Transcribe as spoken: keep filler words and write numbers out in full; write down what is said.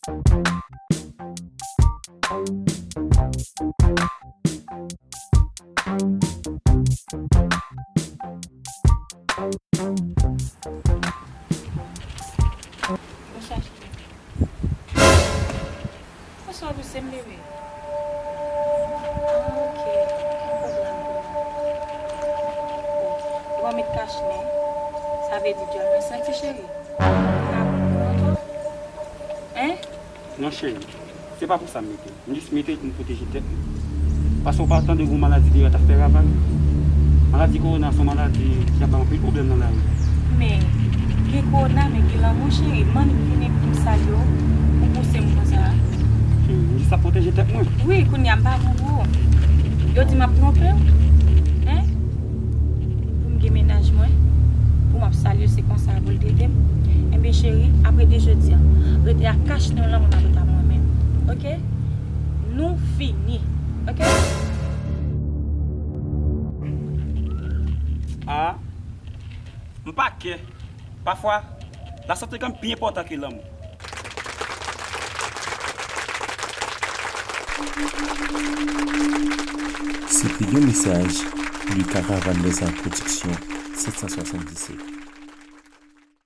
Bonswa, cheri. Bonswa, wi, se m, bebe. Ah, ok. Pa gen pwoblèm pou mwen. Ou pa met kach nen. Sa vle di djòl mwen santi, cheri. Ou pa konprann ankò? Hein? Non, cheri. Se pa pou sa m mete l. M jis mete l pou m pwoteje tèt mwen. Paske w pa tande gon maladi deyò t ap fè ravaj? Maladi kowona se yon maladi ki ap bay anpil pwoblèm nan lari. Men, gen kowona, men gen lanmou, cheri. Mannik vini pou m salye w, ou pouse m konsa. Cheri, m jis ap pwoteje tèt mwen. Wi, kounye a m pa bon pou ou. Yo di m ap twonpe w. Hein? Pou m gen mennaj mwen, pou m ap salye, se konsa pou l trete m. Enben, cheri, apre de jodi a, rete ak kach nen w lan, mwen m ap rete ak mwen menm. Ok? Nou fini. Ok? Ah, m pa kè. Pafwa, lasante kan menm pi enpòtan ke lanmou. Se te yon mesaj de Caravane des Arts Production sèt san swasanndisèt.